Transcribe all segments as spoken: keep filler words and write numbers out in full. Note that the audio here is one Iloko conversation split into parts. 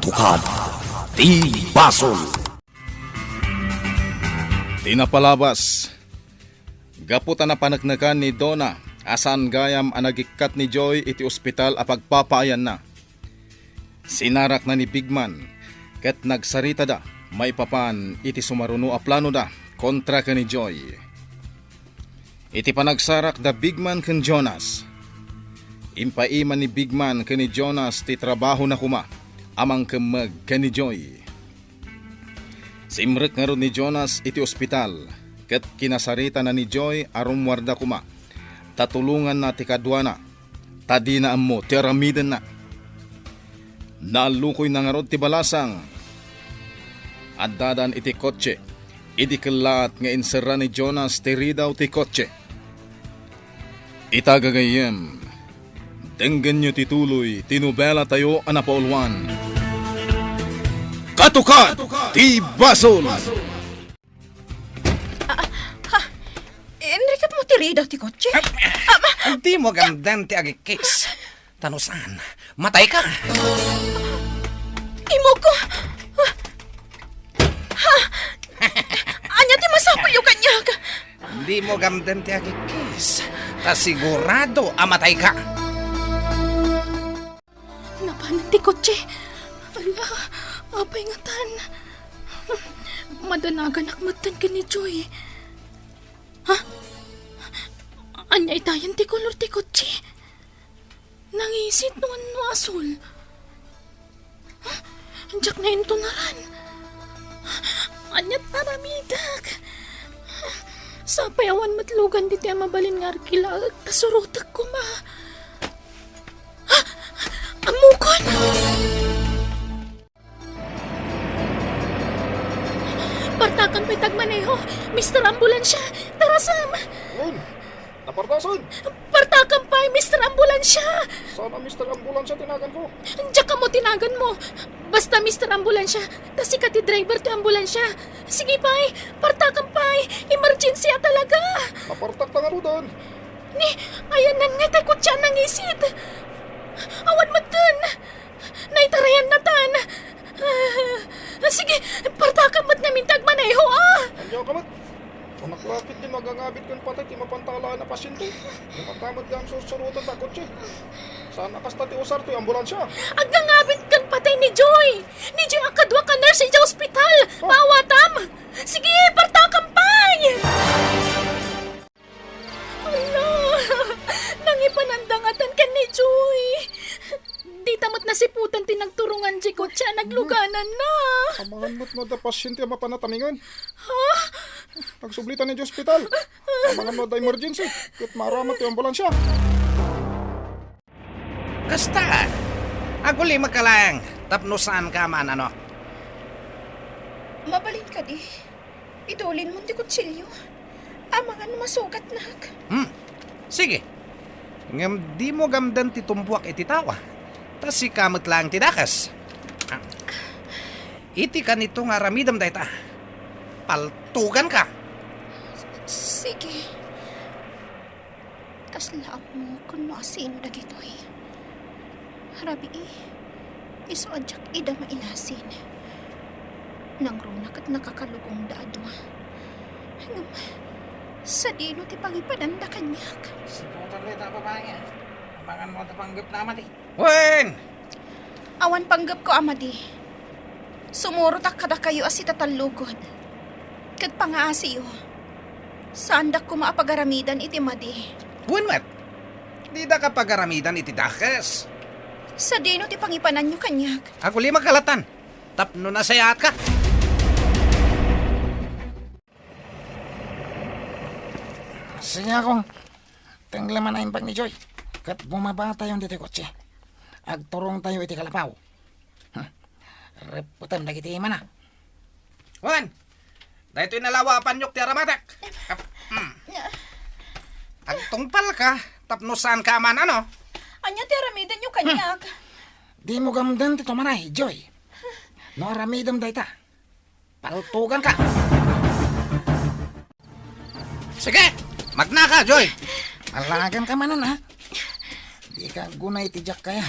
Bukad ti basol. Ti napalabas, gapu ta napaneknekan ni Donna a saan gayam a nagikkat ni Joy iti ospital a pagpapaayanna. Sinarakna ni Bigman ket nagsaritada maipapan iti sumaruno a planoda kontra ken ni Joy. Iti panagsarak da Bigman ken Jonas, impaiman ni Bigman ken ni Jonas ti trabahona koma a mangkemmeg ken ni Joy. Simrek ngarud ni Jonas iti ospital ket kinasaritana ni Joy a rummuarda koma ta tulonganna ti kaduana ta dina ammo ti aramidenna. Naallukoyna ngarud ti balasang. Addadan iti kotse idi kellaat nga inserra ni Jonas ti ridaw ti kotse. Ita gagayyem, denggenyo ti tuloy ti nobelatayo a napauluan. Katukat ti Basol! Ah, ah, ha? Inrikatmo ti ridaw ti kotse? Ah, ah, Dimo gamden ti agikis. Ta no saan, matayka. Imog ko! Ah, ha? Ania ti masapulyo kaniak? Dimo gamden ti agikis. Ta sigurado a matayka. Napanen ti kotse. Ala, apay ngatan? Madanaganak metten ken ni Joy. Ha? Ania itayen ti kolor ti kotse? Nangisit no, no asul? Ha? Diak naintunaran. Ania ti aramidek? Sapay awan met lugan ditoy a mabalin nga arkilaek ta surotek koma. Ha? Ammokon! Partakam pay ti agmaneho, Mister Ambulansya! Tarasam! Wen, napartasan! Partakam pay, Mister Ambulansya! Saan a Mister Ambulansya ti naganko? Diak ammo ti naganmo. Basta Mister Ambulansya, ta sika ti driver ti ambulansya. Sige pay, partakam pay. Emergency a talaga. Napartakta ngaruden. Ni, ayanna ngay ti kotse a nangisit. Awan metten. Naitarayannaton. Ah, sige, partakam met ngamin ti agmaneho, ah! Ania ka met? Kunak la ketdi no agangabit ken patay ti mapanta alaen a pasyente. Kunak la met nga sursuroten ta kotse. Saan a kasta ti usar toy ambulansya? Agangabit ken patay ni Joy! Ni Joy a kaduak a nurse idiay ospital! Ah. Maawatam! Sige, partakam pay! Hala! Nangipananda ngatan ken ni Joy! Dita met nasiputan ti nagturongan diay kotse a naglugananna. Amangan met no adda pasyente a mapan a tamingen. Ha? Agsublitan idiay ospital. Amangan no adda emergency ket maaramat ti ambulansya. Kasta, agulimekka laeng tapno saanka a maan-ano. Mabalin kadi? Idulinmon ti kutsilio. Amangan no masugatnak. Hmm. Sige. Ngem dimo gamden ti tumpuak iti tao, a. Ta sika met laeng ti dakes. Ah. Iti kanito nga aramidem dayta, paltuganka. Sige. Kasla ammok no asino dagitoy. Rabii, isu a diak ida mailasin. Nangruna ket nakakalugongda a dua. Ngem, sadino ti pangipananda kaniak? Siputan dayta a babai, a. Amangan no adda panggepna a madi. Wen! Awan panggepko a madi. Sumurotak kadakayo a sitatallugod. Ket pangaasiyo, saandak koma a pagaramidan iti madi. Wen met, didaka pagaramidan iti dakes. Sadino ti pangipananyo kaniak? Agulimekka lattan, tapno nasayaatka. Sige, Akong. Tengleman a imbag ni Joy. Ket bumabatayon ditoy kotse. Agturongtayo iti kalapaw. Hmm. Repputem dagiti imana. Wen, daytoy nalawa a panyok ti aramatek. Hmm. Agtungpalka tapno saanka a maan-ano. Ania ti aramidenyo kaniak? Dimo gamden ti tumaray, Joy. No aramidem dayta, paltuganka. Sige, magnaka, Joy. Alaganka manen, ha? Dika agguna iti jackaya.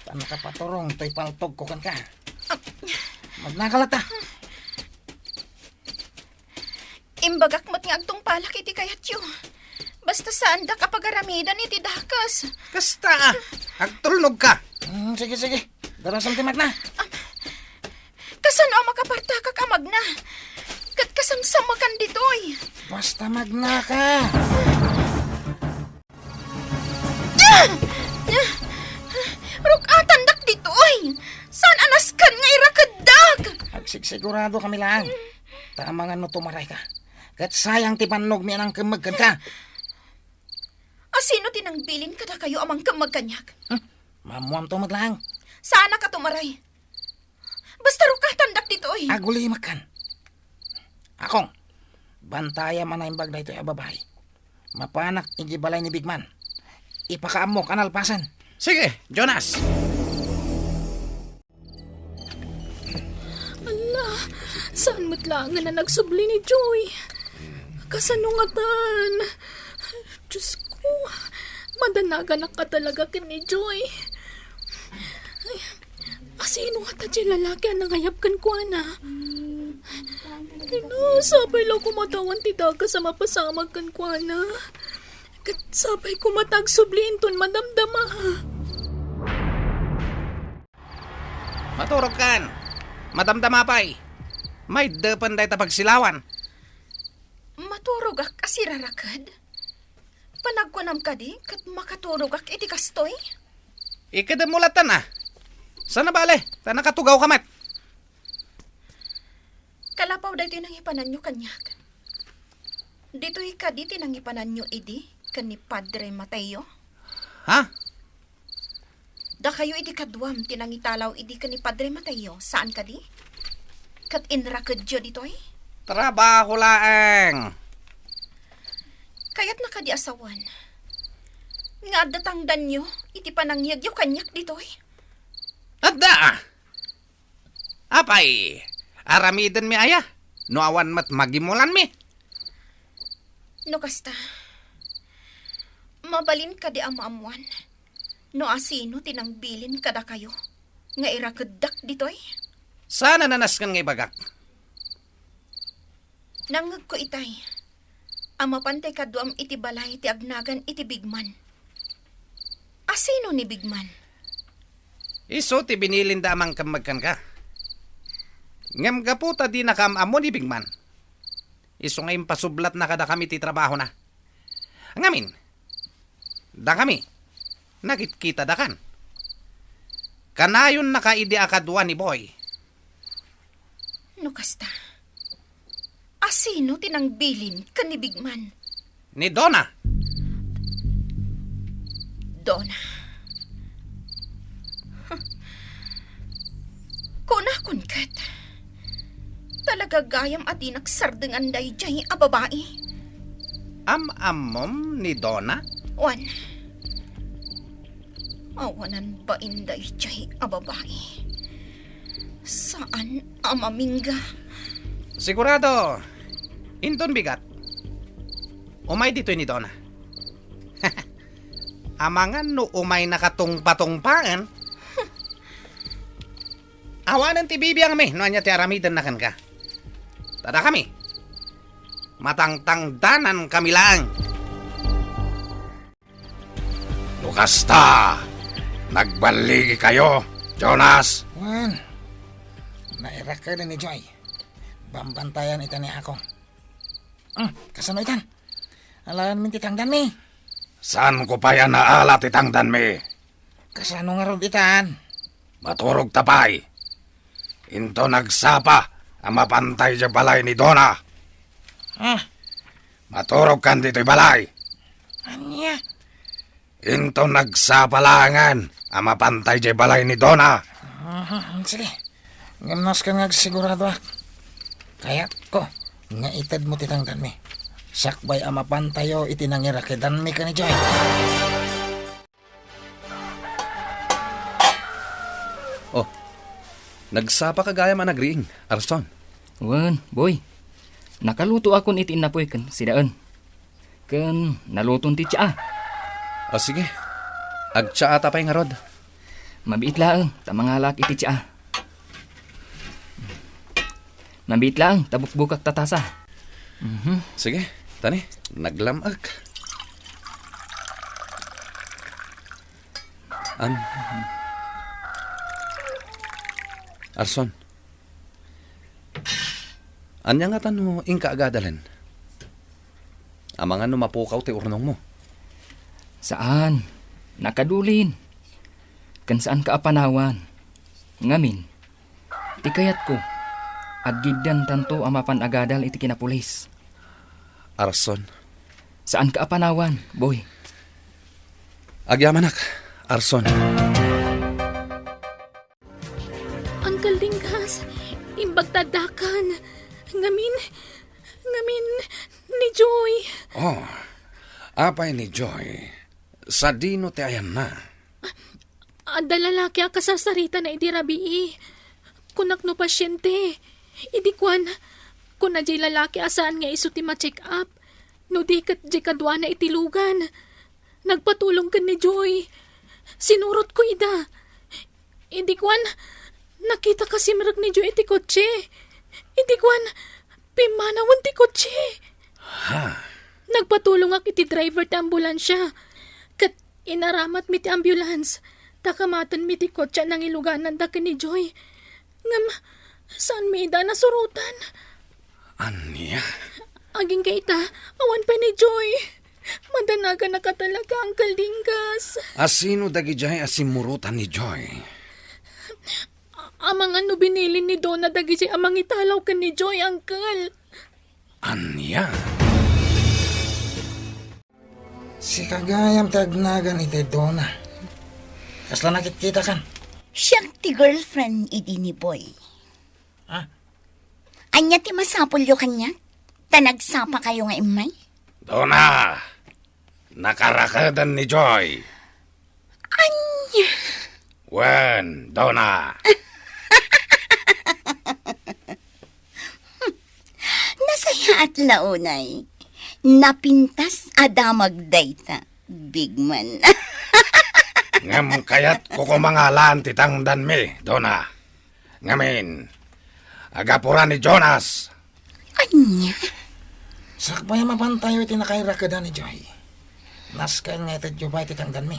Ta nakapaturong toy paltogko kenka. Magnaka latta. Imbagak met nga agtungpalak iti kayatyo. Basta saandak a pagaramidan iti dakes. Kasta, ah. Agtulnog ka. Hmm, sige, sige. Darasam ti magna. Kasano a makapartakak a magna? Ket kasamsamekan ditoy. Basta magna ka. Ah! Ah! Ruk-atandak ditoy. Saan a nasken nga irakeddak? Agsigsigurado kami laeng. Ta amangan no tumaray ka. Ket sayang ti bannogmi a nangkemmeg kenka. Asino ti nangbilin kadakayo a mangkemmeg kaniak? Hmm? Maammuamto met laeng. Saanak a tumaray. Basta rukatandak ditoy. Agulimek kan. Akong, bantayam a naimbag daytoy a babai. Mapanak iti balay ni Bigman. Ipakaammok a nalpasen. Sige, Jonas. Ala, saan met laengen a nagsubli ni Joy? Kasano ngatan? Diyos ko, madanaganak a talaga ken ni Joy. Ay, asino ngata ti lalaki a nangayab kenkuana? Ina, sapay la koma ta awan ti dakes a mapasamak kenkuana. Ket sapay koma ta agsubli inton madamdama. Maturog kan. Madamdama pay. Maidepen dayta pagsilawan. Maturogak a siraraked? Panagkunam kadi ket makaturogak iti kastoy? Ikedemmo latta, a. Saan a bale, ta nakatugawka met. Kalapaw daytoy nangipananyo kaniak. Ditoy kadi ti nangipananyo idi ken ni Padre Mateo? Ha? Dakayo iti kaduam ti nangitalaw idi ken ni Padre Mateo, saan kadi? Ket inrakedyo ditoy? Trabaho laeng. Kayatna kadi a sawen nga adda tangdanyo iti panangngegyo kaniak ditoy? Adda! Apay, aramidenmi aya no awan met magimulanmi? No kasta, mabalin kadi a maammuan no asino ti nangbilin kadakayo nga irakeddak ditoy? Saan a nasken nga ibagak? Nangngegko itay a mapantay kaduam iti balay ti agnagan iti Bigman. Asino ni Bigman? Isu ti binilinda a mangkemmeg kenka. Ngem gapu ta dinaka am-ammo ni Bigman, isu nga impasublatna kadakami ti trabahona. Ngamin, dakami, nakitkitadakan. Kanayonnaka idi a kadua ni Boy. No kasta, asino ti nangbilin ken ni Bigman? Ni Dona. Dona. Huh. Kunakon ket, talaga gayam a dinak sardengan daydiay a babai. Am-ammom ni Dona? Wen. Awanan bain daydiay a babai. Saan a mamingga. Sigurado, inton bigat, umay ditoy ni Dona. Amangan no umay nakatungpatungpaen. Awanen ti bibiangmi no ania ti aramidenna kenka. Ta dakami, matangtangdanankami laeng. No kasta, nagballigikayo, Jonas. Wen, nairakeden ni Joy. Bambantayan ita ni Akong. Hmm, kasano itan? Alaenmin ti tangdanmi. Saanko pay a naala ti tangdanmi. Kasano ngarud itan? Maturogta pay. Inton nagsapa a mapantay diay balay ni Dona. Ah. Maturogkan ditoy balay. Ania? Inton nagsapa laengen a mapantay diay balay ni Dona. Mhm, sige. Ngem nasken nga agsiguradoak. Kayatko nga itedmo ti tangdanmi. Sakbay a mapantayo iti nangirakedanmi ken ni Joy. Oh, nagsapaka gayam a nagriing, Arson. Wen, Boy. Nakalutoakon iti innapoy ken sidaen. Ken naluton ti tsaa. O, sige. Agtsaata pay ngarud. Mabiit laeng ta mangalaak iti tsaa. Nambiit laeng ta bukbukak ta tasa. Mhm. Sige, tani, naglam-ek. An-, Arson, ania ngata no inka agadalen? Amangan no mapukaw ti urnongmo. Saan. Nakadulin. Ken saanka a panawan. Ngamin, ti kayatko, aggiddantanto a mapan agadal iti kinapulis. Arson. Saanka a panawan, boy. Agyamanak, Arson. Uncle Dinggas, imbag ta addakan. Ngamin, ngamin, ni Joy. Oh, apay ni Joy? Sadino ti ayanna? Adda lalaki a kasarsarita na idi rabii. Kunak no pasiente. Idi kuan, kuna jay lalaki a saan nga isu ti ma-check up. No di ket jay kaduana iti lugan. Nagpatulong ken ni Joy. Sinurotko ida. Idi kuan, nakita ka simrek ni Joy iti kotse. Idi kuan, pimmanawen ti kotse. Ha? Nagpatulongak iti driver ti ambulansia. Ket inaramatmi ti ambulance. Ta kamatenmi ti kotse a nangilugananda ken ni Joy. Ngem, saanmi ida nasurotan. Ania? Agingga ita, awan pay ni Joy. Madanaganaka talaga, Uncle Dinggas. A sino dagidiay a simmurotan ni Joy? A-, amangan no binilin ni Donna dagidiay a mangitalaw ken ni Joy, Uncle. Ania? Sika gayam ti agnagan iti Donna. Kasla nakitkitakan? Siak ti girlfriend idi ni Boy. Ha? Ania ti masapulyo kaniak? Ta nagsapakayo nga immay? Donna, nakarakeden ni Joy. Ania? Wen, Donna. Nasayaat la unay. Napintas a damag dayta, big man. Ngem kayatko koma nga alaan ti tangdanmi, Donna. Ngamin, agapura ni Jonas. Ania? Sakbay a mapantayo iti nakairakedan ni Joy. Nasken nga itedyo pay ti tangdanmi.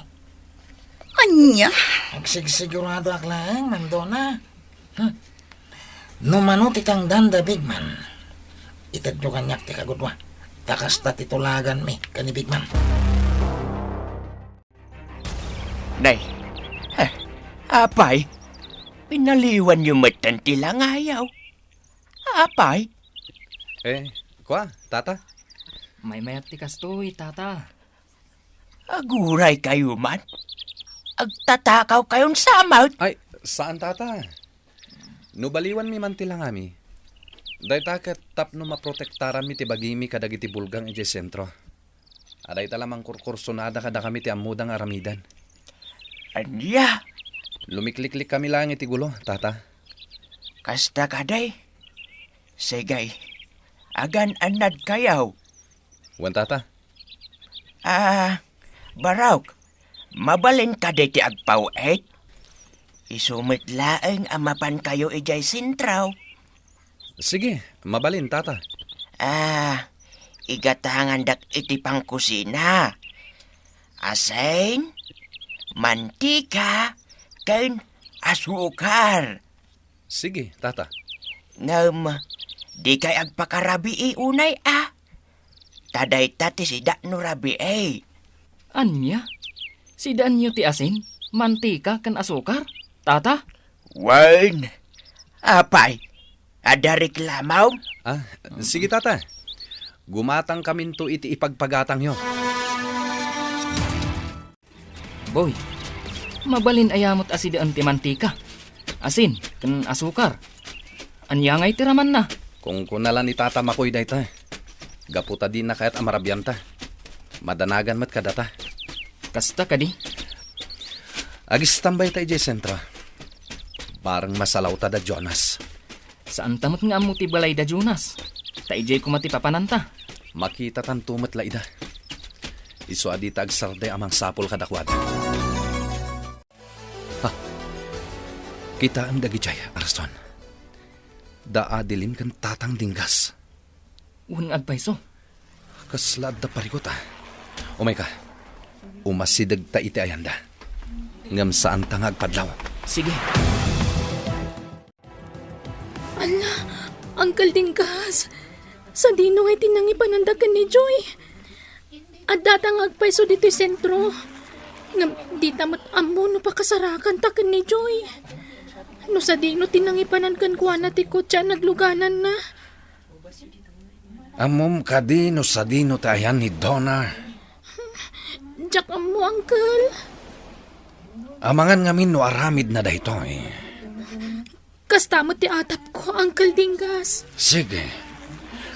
Ania? Agsigsiguradoak laeng, Ma'am Donna. Hmm. No mano ti tangdanda, Big Man, itedyo kaniak ti kagudua. Ta kasta ti tulaganmi ken ni Big Man. Nay, eh, apay, pinaliwanyo metten ti langayaw. Apay? Eh, kua, tata? Maymayat ti kastoy, tata. Aguray kayo man? Agtatakaw kayon samet? Ay, saan, tata. No baliwanmi man ti langami, dayta ket tapno maprotektaranmi ti bagimi kadagiti bulgang idiay sentro. A dayta la mangkurkursonada kadakami ti ammoda nga aramiden. Ania? Lumikliklikkami laeng iti gulo, tata. Kasta kadi? Sige, agan-annadkayo. Wen, tata. Ah, Barok, mabalin kadi ti agpaw-it? Isu met laeng a mapankayo idiay sentro. Sige, mabalin, tata. Ah, igatangandak iti pangkusina. Asin, mantika, ken asukar. Sige, tata. Ngem, dikay agpakarabii unay a. Ta dayta ti sidano rabii. Ania? Sidaanyo ti asin, mantika, ken asukar, tata? Wen, apay, adda reklamom? Ah, sige, tata. Gumatangkaminto iti ipagpagatangyo. Boy, mabalin aya met a sidaan ti mantika, asin, ken asukar? Ania ngay ti ramanna? Kunkuna la ni Tata Makoy dayta, gapu ta dina kayat a marabianta. Madanagan met kadata. Kasta kadi? Agistambayta idiay sentro. Bareng masalawta da Jonas. Saanta met nga ammo ti balay da Jonas. Ta idiay koma ti papananta. Makitatanto met la ida. Isu a dita agsardeng a mangsapul kadakuada. Ha? Kitaem dagidiay, Arson. Da Adeline ken Tatang Dinggas. Wen nga agpayso. Kasla adda parigut, a. Umayka. Umasidegta iti ayanda. Ngem saanta nga agpadlaw. Sige. Ala, Uncle Dinggas, sadino ngay ti nangipananda ken ni Joy? Addata nga agpayso ditoy sentro. Ngem dita met ammo no pakasarakanta ken ni Joy. No sadino ti nangipanan kenkuana ti kotse a naglugananna. Ammom kadi no sadino ti ayan ni Donna? Diak ammo, Uncle. Amangan ngamin no aramidna daytoy. Kasta met ti atapko, Uncle Dinggas. Sige.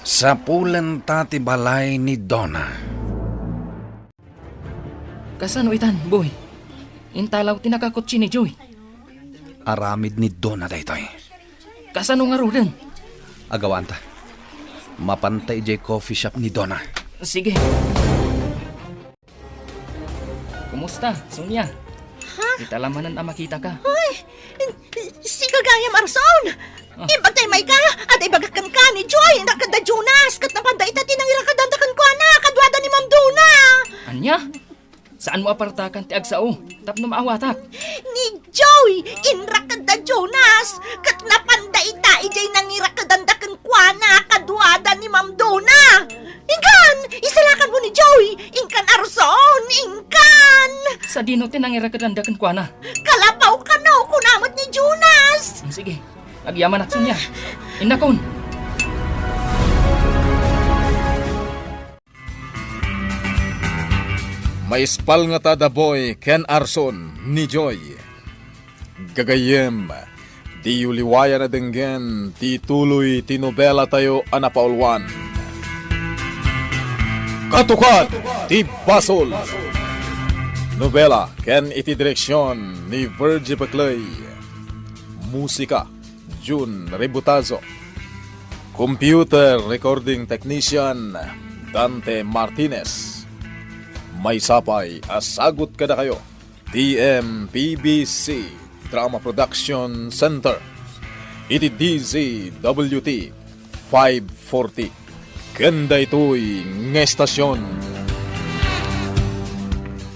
Sapulenta ti balay ni Donna. Kasano itan, Boy? Intalaw ti nakakotse ni Joy. Aramid ni Donna daytoy. Kasano ngaruden? Agawanta. Mapanta idiay coffee shop ni Donna. Sige. Kumusta, Sonia? Ha? Ita la manen a makitaka. Ay, sika gayam, Arson! Ah. Imbag tay mayka, adda ibagak kenka ni Joy, inrakadda Jonas, ket napanda ita ti nangirakadanda kenkuana, kaduada ni Ma'am Donna. Ania? Saanmo a partakan ti agsao tapno maawatak? Ni Joy, inrakadda Jonas, ket napanda ita idiay nangirakadanda kenkuana, kaduada ni Ma'am Donna. Inkan, isalakanmo ni Joy. Inkan, Arson, inkan. Sadino ti nangirakadanda kenkuana? Kalabaw kano, kuna met ni Jonas. Sige, agyamanak, Sonia. Innakon. Maispal ngata da Boy ken Arson ni Joy. Gagayyem, diyo liwayan a denggen ti tuloy ti nobelatayo a napauluan, Katukad ti Basol. Nobela ken iti direksion ni Virgie Beclay. Musika, Jun Rebutazo. Computer Recording Technician, Dante Martinez. Maysa pay a sagut kadakayo ti M P B C Drama Production Center iti D Z W T five forty. Ken daytoy nga estasion,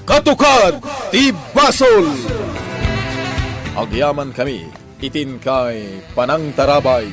Katukad ti Basol. Agyamankami iti inkay panangtarabay